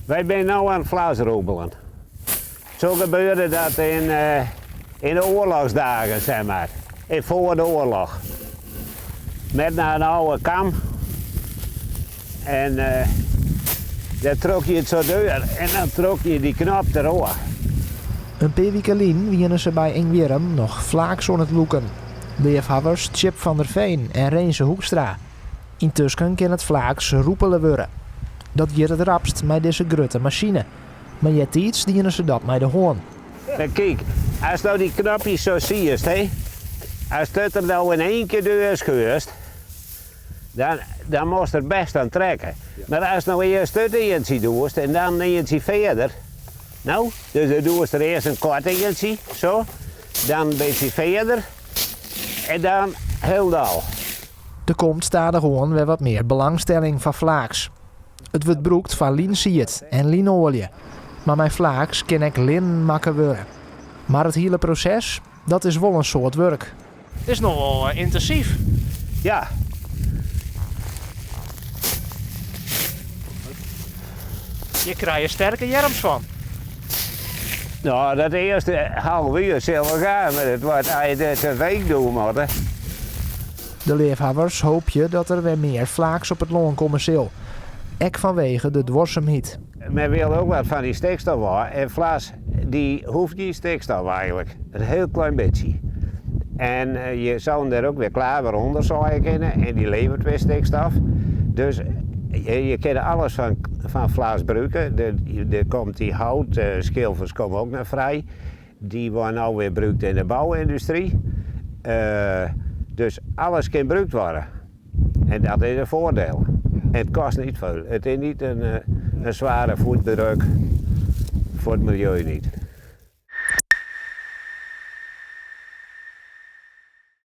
Wy binne no oan it flasrûpelen. Zo gebeurde dat in, in de oorlogsdagen, zeg maar. In voor de oorlog. Met in oude kam. En uh, daar trok je it sa deur en dan trok je dy knop deroan. In pear wike lyn wiene se by Ingwierrum noch flaaks oan it lûken. Leafhawwers Tsjip van der Veen en Rinse Hoekstra. Yntusken kin it flaaks rûpele wurde. Dat giet it rapst mei dizze grutte masine. Mar eartiids diene se dat mei de hân. Kijk, ast no dy knopjes sa siest, hè, ast it der no yn ien kear deur skeurst, dan, dan moatst der bêst oan trekke. Mar ast no earst it ientsje doest en dan ientsje fierder, no, dus dan doest der earst in koart ientsje, sa, dan in bytsje fierder en dan hielendal. Der komt stadichoan wer wat mear belangstelling foar flaaks. It wurdt brûkt foar lynsied en lynoalje. Mar mei flaaks kin ek linnen makke wurde. Mar it hiele proses, dat is wol in soad wurk. It is noch wol yntinsyf. Ja. Je krije sterke earms fan. No, dat earste half uur sil wol gean, mar it wordt eins in week doen moatte. De leafhawwers hoopje dat der wer mear flaaks op it lân komme sil. Ek fanwege de duorsumheid. Men wil ek wat fan dy stikstof ôf en flas dy hoecht gjin stikstof eigenlik, in hiel klein bytsje. En je souden der ek wer klaver ûnder saaie kinne en dy leveret wer stikstof. Dus je kinne alles fan, fan flas brûke. Der komt dy houtskilfers komme ek noch frij. Dy wurde no wer brûkt yn de bouwyndustry. Dus alles kin brûkt wurde. En dat is in foardiel. En it kostet net folle. It is net in, in sware foetdruk foar it miljeu net.